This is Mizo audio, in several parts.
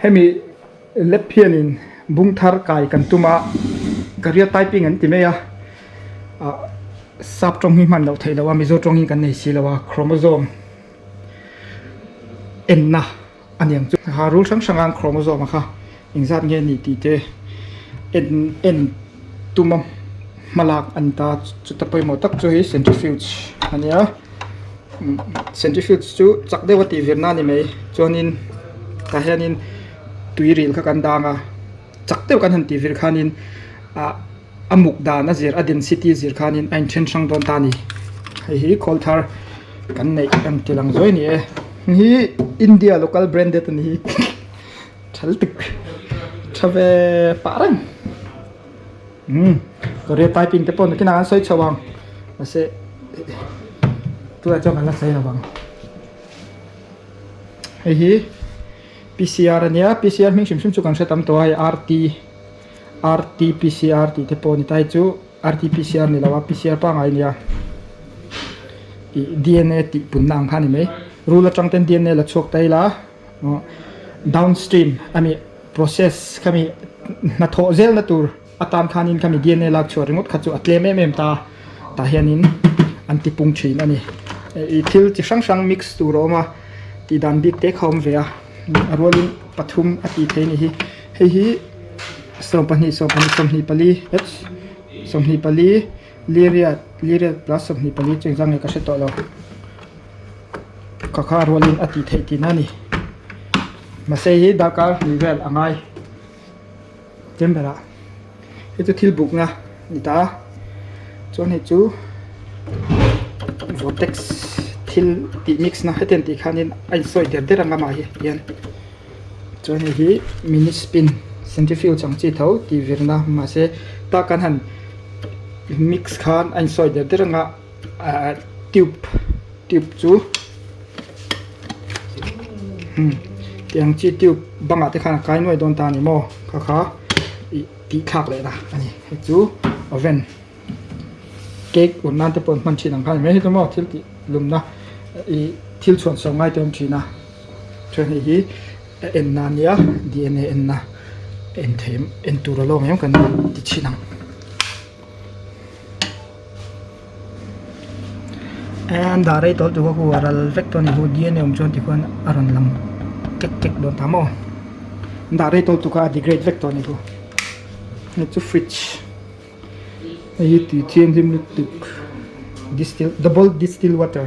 Hemi lab hianin bung thar kai kan tum a, career typing an ti mai a, ah sap tawng hi hman loh theih loh a, Mizo tawng hi kan nei si lo a, chromosome enna a ni ang chu. Ha rul hrang hrang a chromosome a kha engzat nge a ni tih te en en tum a hmalak a ni ta, chuta pawimawh tak chu hei centrifuge a nia. Centrifuge chu chak deuh a tih virna a ni mai chuanin tah hianin tui ril kha kan dang a chak deuh kan han tih vir khanin ah a muk dan a zir a density a zir khanin a inthen hrang dawn ta a ni hei hi khawl thar kan neih ang ti lang zuai a ni e hei hi India local branded a ni hi tha lutuk tha ve pah reng. Umm korea typing te pawh nakinah an sawi chho ang mahse tunah chuan kan la sawi lo ang hei hi P C R a nia P C R hming hrim hrim chu kan hre tam tawh a hei R T R T P C R tih te pawh a ni ta hei chu R T P C R ni lo a P C R pangngai a nia ih D N A tih punna ang kha a ni mai rul atang ten D N A la chhuak ta ila. Downstream a mi process khami hnathawh zelna tur atan khanin khami D_N_A lak chhuah ringawt kha chu a tlem em em ta tah hianin an ti pung thin a ni ih thil chi hrang hrang mix tur a awm a tih dan bik te kha a awm ve a a rualin pathum a tih theih a ni hi hei hi 12 12 24 h 24 liriat liriat plus 24 chu engzah nge ka hre tawh lo. Ka kha rualin a tih theih tihna a ni. Mahse hi darkar hnih vel a ngai tlem berah. Hei chu thil bukna ni ta a, chuan hei chu vortex thil tih mix na hetiang tih khanin a insawi der der ang amah hi hian. Chuan hei hi mini spin centrifuge ang chi tho tih virna mahse tak kan han mix khan a insawi der der ang a. Ahh tube tube chu umm tiang chi tube bangah te khan a kai nuai dawn ta a ni maw kha kha ih tih thlak leh na a ni hei chu oven cake ur nan te pawh an hman thin ang kha a ni mai hei chu maw thil tih lumna ih thil chhuan sawn ngai te a awm thin a chuan hei hi a en na a nia D N A en na en theih en tur a lo ang em kan ti chhin ang. An dah rei tawh lutuk a hu a ral vek tawh a ni hu D_N_A awm chuan tikhuan a rawn lang kek kek dawn ta maw an dah rei tawh lutuk a a degrade vek tawh a ni hu hei chu fridge hei hi tui thianghlim lutuk distil double distil water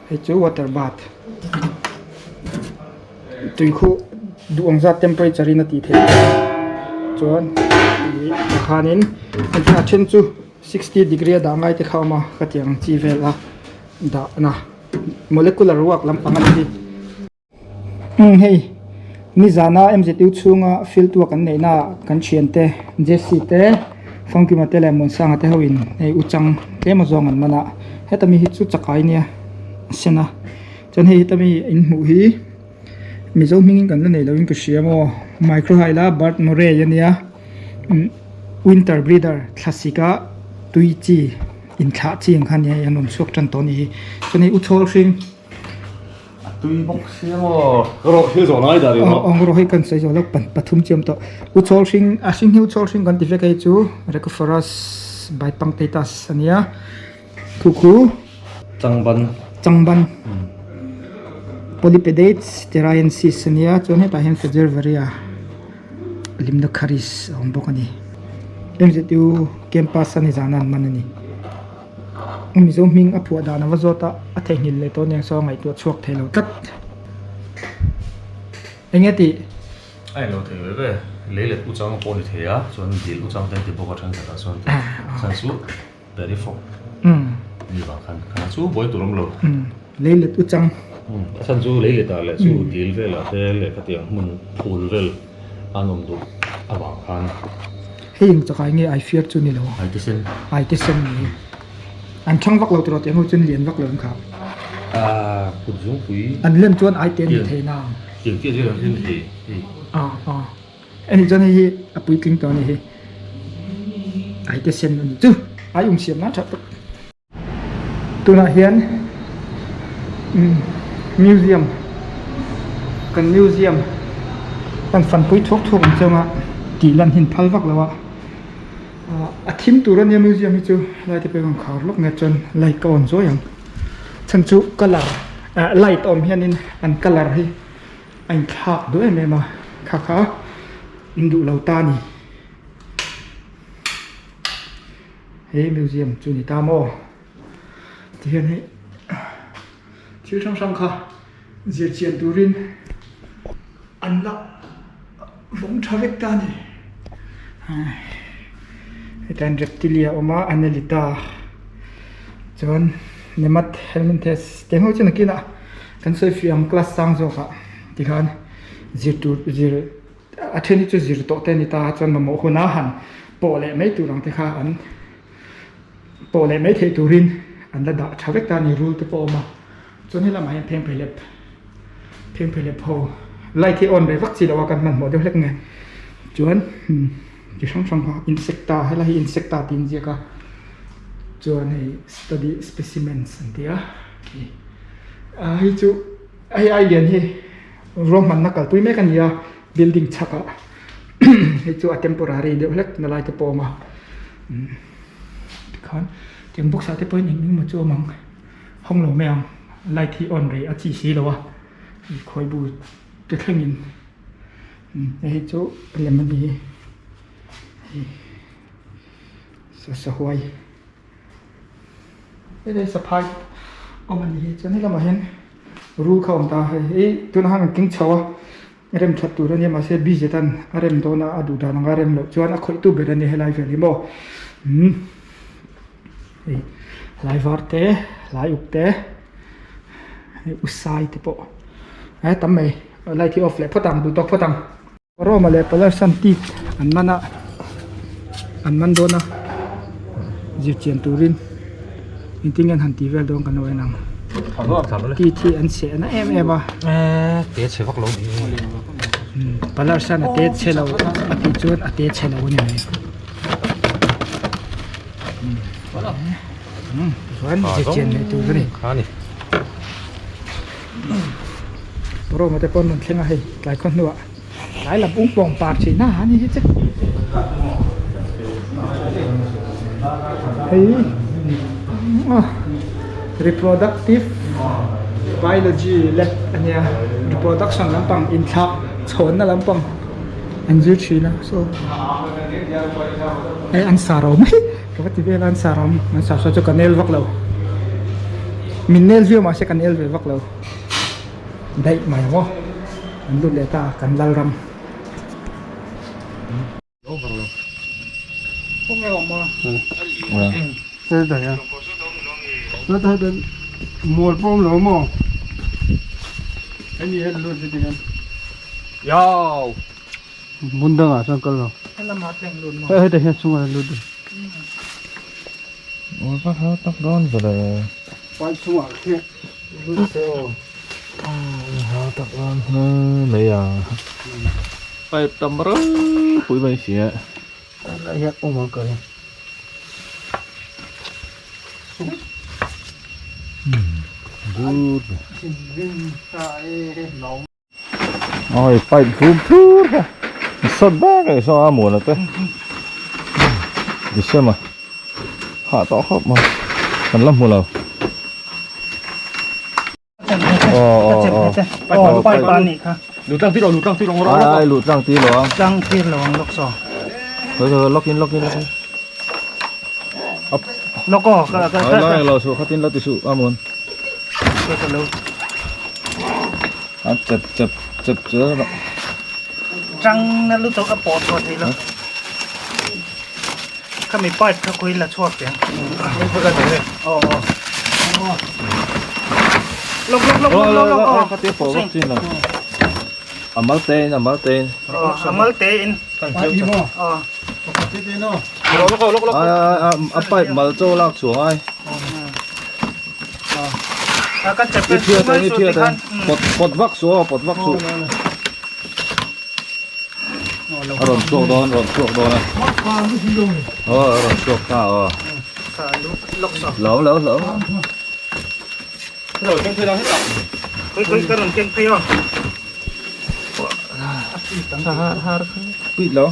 hei chu water bath tui khuh duh ang zat temperature in a tih theih chuan ih tikhanin a then chu 60 degree a dah ngai te kha a awm a ka tih ang chi vel a dahna molecular work lampang a ni hi. Umm hei nizana M_Z_U chhunga field work an neihna ah kan thiante Jesse te Fangkima te leh Muansanga te ho in hei u chang tlem azawng an man a heta mi hi chu chakai nia a sen a chuan hei heta mi in hmuh hi Mizo hmingin kan la nei loin ka hria maw Microhyla bird murray ania umm winter breeder thlasik a tui chi inthlah chi ang kha ania hei an rawn chhuak tan tawh a ni hi chuan hei u chhawl hring. A tui bawk sia maw? Ka rawh thil zawh lai dah rih rawh. Aw rawh hei kan sawi zawh lo pathum chiam tawh. U chawl hring a hring hi u chawl hring kan ti vek a hei chu Rhacophorus bipunctatus a nia. Khu khu. Changban. Changban. Polypedates terraensis a nia chuan hetah hian Fejervarya limnocharis a awm bawk a ni. MZU campus a ni zan a an man a ni. Mizo hming a phuah dan a va zawt a, a theihnghilh leh tawh aniang saw a ngaihtuah chhuak thei lo tlat. Eng nge tih? A englo thei ve ve, lei let u chang pawh a ni thei a, chuan dil u chang te an ti bawk a thenkhatah chuan chuan chu berry frog ni vang khan kha chu buai tur awm lo. Lei let u chang. A chhan chu lei letah leh chu dil velah te leh khatiang hmun phul vel an awm duh avang khan. Hei eng chakai nge ai fiar chu ni lo. Ai te sen. Ai te sen ni. An thang vak lo tiraw tih ang ho chuan lian vak lo an kham. Ah kut zungpui. An lem chuan ai te an ni thei na. Tiang chiah chiah an hlim thei hei. Ah ah. Ani chuan hei hi a puitling tawh a ni hi. Ai te sen a ni chu. Ai um siam nan tha tak. Tunah hian museum. Kan museum kan fanpui thuak thuak ang chunga tih lan hin phal vak lo a a thim tur ania museum hi chu lai te pawh hi ka khar lawk nge chuan light ka on zuai ang chhan chu colour ah light awm hianin an colour hi a inthlak duh em em a kha kha in duh lo ta a ni he museum chu ni ta maw tihian hei thil hrang hrang kha. Zir chian turin an la vawng tha vek ta a ni. Hetah hian reptilia a awm a annelida chuan nemat helminthes te ho chu nakinah kan sawi fiah ang class sang zawkah tikhan zir tur zir a then hi chu zir tawh te a ni ta a chuan mamawh huna han pawh leh mai tur ang te kha an pawh leh mai theih turin an la dah tha vek ta a ni rul te pawh a awm a. Chuan he lamah hian phengphehlep phengphehlep ho light hi on ve vak chi lo a kan hmanhmawh deuh hlek nge chuan chi hrang hrang kha insecta helai hi insecta tih an ziak a chuan hei study specimens an ti a ah hei chu hei ai lian hi ruahmanna kalpui mek a ni a building chhakah hei chu a temporary deuh hlek na lai te pawh a awm a tikhan tiang box ah te pawhin eng eng emaw chu a awm ang. Hawng lo mai ang light hi on rei a chi si lo a khawi bu te thlengin hei chu lem a ni hi sahuai helai saphai awm a ni hi chuan helamah hian rul kha a awm ta a hei tunah hian an keng chho a rem that tur a nia mahse busy tan a rem dawn a a duh dan anga rem loh chuan a khawih tu ber a nia helai vel hi maw umm hei hlai var te hlai uk te hei usai te pawh e tam mai light hi off leh phawt ang duh tawk phawt ang Roma leh Palersan tih an man a an man dawn a zirchian turin engtin nge an han tih vel dawn kan lo en ang tih hi an chhe na em em a Palersan a te chhe lo a tih chuan a te chhe lo a ni mai chuan zirchian leh tur a ni. Roma te pawh an rawn thleng a hei tlai khaw hnuah tlai lam ung pawng par thin a ani hi che hei reproductive biology lab ania reproduction lampang inthlak chhawnna lampang an zir thin a so hei an sar awm mai ka va ti vel a an sar awm an sar saw chu ka nel vak lo min nel viau mahse ka nel ve vak lo. Daih mai maw an lut leh ta kan lal ram. Pipe tam ropui mai si a. Ôi pipe vum thur kha sawt vek a saw a muan te December hah tawh khawp mai kan la hmu lo ai lut tlang tir lo ang tlang tir lo ang lawk saw lock in lock in lock in lock aw ka ka ka lo su khatin lo ti su amun a chep chep chep chu tang na lu to ka pawt chhuah thei lo khami pipe kha khawi la chhuak teh ang aw aw lawk lawk lawk lawk lawk aw khatia pawh vak chin lo a mal te in a mal te in a mal te in aw a pipe mal chaw lak chhuang ai i thiat ang i thiat ang pawt pawt vak suh aw pawt vak suh a rawn chhuak dawn rawn chhuak dawn a aw a rawn chhuak ta aw lo lo lo Har har pui lo.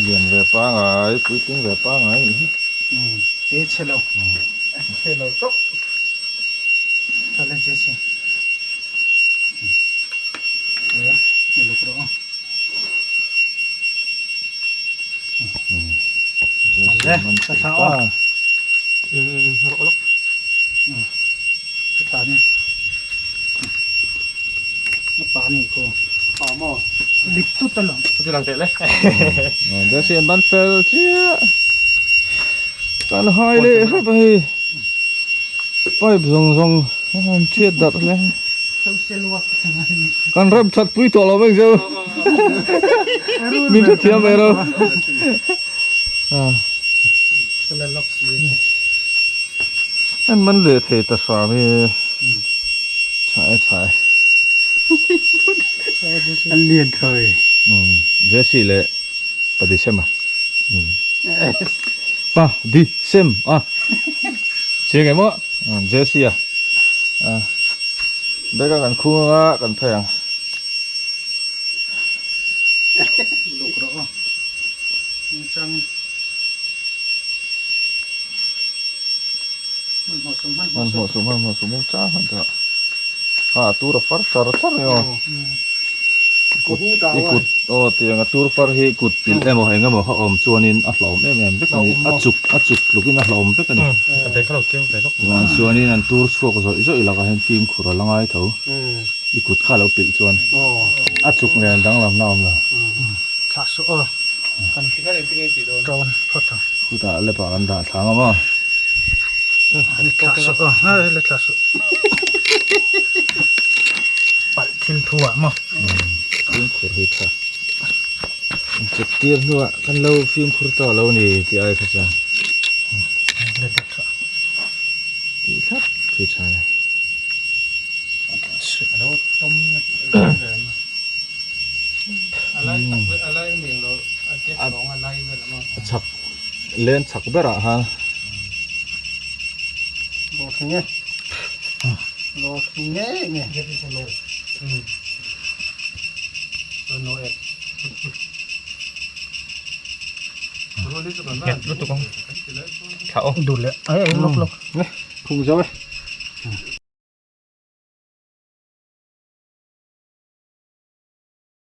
Lian ve pangai, puitling ve pangai nih hi. Te chhe lo. Chhe lo tawp. Tha le che si. Uluk rawh. Ka thla aw. Rawh lawk. Ka thla ni. A pa ni khu. Pa maw? Lik tut alawm. Chu lang teh le. Jesse an ban fel chiah. Kan hai leh hrep a hei. Pipe zawng zawng an thiat darh hle. Kan rem that pui tawh lo vek zeu. Min hre thiam ve lo. An man leh thei ta hram hi. Tha e tha e. An lian thawi. Jesse leh Padisema. Pa di sem a. Chiang em aw. Jesse a. Bag a kan khung anga kan phei ang. Luk rawh aw. Chang. Hmanhmawh suh hmanhmawh suh hmanhmawh suh hmanhmawh chang han tah. A tur a far char char nge aw. Kut i kut aw tiang a tur far hi kut pilh emaw eng emaw kha awm chuanin a hlauhawm em em vek a ni. A chuk a chuk tlukin a hlauhawm vek a ni. Chuan chuanin an tur chhuak zawih zawih lakah hian fimkhur a la ngai tho. I kut kha a lo pilh chuan a chuk nen danglamna a awm lo. Thlah suh aw kan tawn phawt ang. Khutah lepah kan dah thlang a maw. Thlah suh aw hei la thlah suh. Palh thil thu ah maw. Fimkhur hi tha. Chep tir hnuah kan lo fimkhur tawh lo ni tih ai kha chuan. La dah tha. Tih thlap khi tha ni. A chhak len chhak berah khan phung zo e.